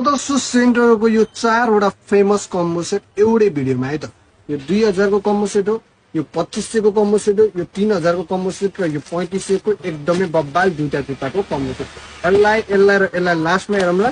Shoes सेन्टरको यो 4 वटा famous combo set एउटै भिडियोमा है त। यो 2000 को कम्बो सेट हो, यो 2500 को कम्बो सेट हो, यो 3000 को कम्बो सेट र यो 3500 को एकदमै बब्बाल दुईटा जुत्ताको कम्बो सेट। यसलाई लास्टमा हेरौँला।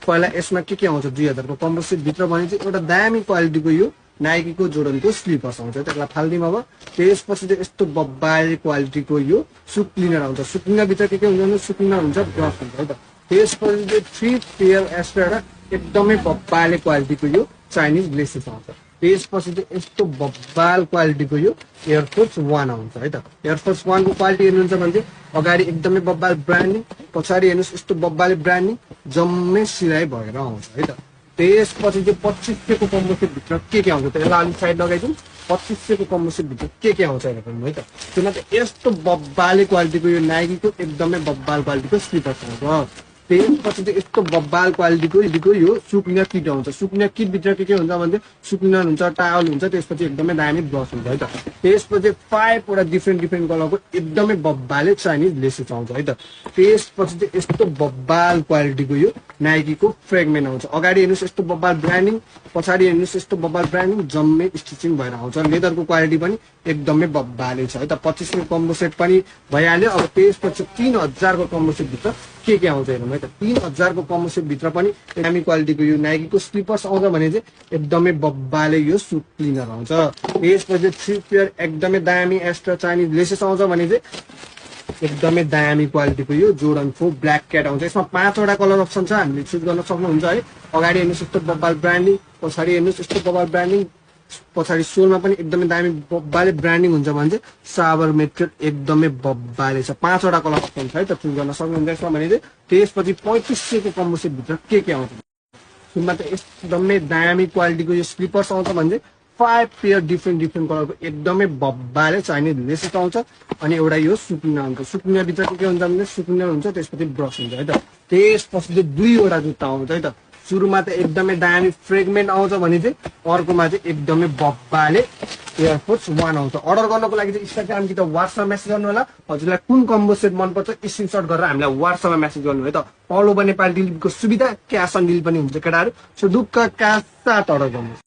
पहिला यसमा के आउँछ 2000 को कम्बो सेट भित्र भने चाहिँ एउटा दामी क्वालिटीको यो नाइकीको जोर्डनको स्लिपर्स आउँछ। त्यसलाई फाल्दिम अब। त्यसपछि चाहिँ यस्तो बब्बाल क्वालिटीको यो सु क्लिनर आउँछ। सु क्लिनर भित्र के हुन्छ भने सु क्लिनर हुन्छ, ब्रस हुन्छ है त। त्यसपछि चाहिँ 3 पेयर एक्स्ट्रा एकदमै बब्बाल क्वालिटीको यो चाइनिज लेसेस आउँछ। त्यसपछि चाहिँ यस्तो बब्बाल क्वालिटीको यो एयरफोर्स 1 आउँछ है त। एयरफोर्स 1 को क्वालिटी हेर्नुहुन्छ भने चाहिँ अगाडि एकदमै बब्बाल ब्रान्डिङ, पछाडि हेर्नुहोस् यस्तो बब्बाल ब्रान्डिङ जम्मै सिलाइ भएर आउँछ है त। त्यसपछि चाहिँ 2500 को कम्बो सेट भित्र के आउँछ त यसलाई अलिक साइड लगाइदिउँ। 2500 को कम्बो सेट भित्र के आउँछ हेरौँ है त। त्यसमा चाहिँ यस्तो बब्बाल क्वालिटीको यो नाइकीको एकदमै बब्बाल क्वालिटीको स्लिपर्स आउँछ। त्यसपछि चाहिँ यस्तो बब्बाल क्वालिटीको यो सुक्लिनर किट आउँछ। सुक्लिनर किट भित्र के हुन्छ भने सुक्लिनर हुन्छ, टावल हुन्छ, त्यसपछि एकदमै दामी ब्रस हुन्छ है त। त्यसपछि 5 वटा डिफ्रेन्ट कलरको एकदमै बब्बाले चाइनिज लेसेस आउँछ है त। त्यसपछि चाहिँ यस्तो बब्बाल क्वालिटीको यो नाइकीको फ्रेगमेन्ट आउँछ। अगाडि हेर्नुहोस् यस्तो बब्बाल ब्रान्डिङ, पछाडि हेर्नुहोस् यस्तो बब्बाल ब्रान्डिङ जम्मै स्टिचिङ भएर आउँछ। लेदरको क्वालिटी पनि एकदमै बब्बाले छ है त। 2500 को कम्बो सेट पनि भइहाल्यो। अब त्यसपछि 3000 को कम्बो सेट भित्र के आउँछ हेरौँ है त। 3000 को कम्बो सेट भित्र पनि दामी क्वालिटीको यो नाइकीको स्लिपर्स आउँछ भने चाहिँ एकदमै बब्बाले यो सु क्लिनर आउँछ। त्यसपछि 3 पेयर एकदमै दामी एक्स्ट्रा चाइनिज लेसेस आउँछ भने चाहिँ एकदमै दामी क्वालिटीको यो जोर्डन 4 ब्ल्याक क्याट आउँछ। यसमा 5 वटा कलर अप्सन छ, हामीले चुज गर्न सक्नुहुन्छ है। अगाडि हेर्नुहोस् यस्तो बब्बाल ब्रान्डिङ, पछाडि हेर्नुहोस् यस्तो बब्बाल ब्रान्डिङ, पछाडि सोलमा पनि एकदमै दामी बब्बाले ब्रान्डिङ हुन्छ भने चाहिँ साबर मेटेरियल एकदमै बब्बाले छ। 5 वटा कलर अप्सन छ है त, चुज गर्न सक्नुहुन्छ यसमा भने चाहिँ। त्यसपछि 3500 को कम्बो सेट भित्र के आउँछ सुनमा चाहिँ एकदमै दामी क्वालिटीको यो स्लिपर्स आउँछ भने चाहिँ 5 पेयर डिफ्रेन्ट कलरको एकदमै बब्बाले चाइनिज लेसेस आउँछ। अनि एउटा यो सुक्लिनर हुन्छ। सुक्लिनर भित्र के हुन्छ भने सुक्लिनर हुन्छ, त्यसपछि ब्रस हुन्छ है त। त्यसपछि चाहिँ 2 वटा जुत्ता आउँछ है त। सुरुमा त एकदमै दामी फ्रेगमेन्ट आउँछ भने चाहिँ अर्कोमा चाहिँ एकदमै बब्बाले एयरफोर्स 1 आउँछ। अर्डर गर्नको लागि चाहिँ इन्स्टाग्राम कि त व्हाट्सएपमा मेसेज गर्नु होला। हजुरलाई कुन कम्बो सेट मनपर्छ स्क्रिनशट गरेर हामीलाई व्हाट्सएपमा मेसेज गर्नु है त। अल ओभर नेपाल डेलिभरीको सुविधा, क्यास अन डेलिभरी पनि हुन्छ केटाहरू। सो ढुक्क क्यास साथ अर्डर गर्नु।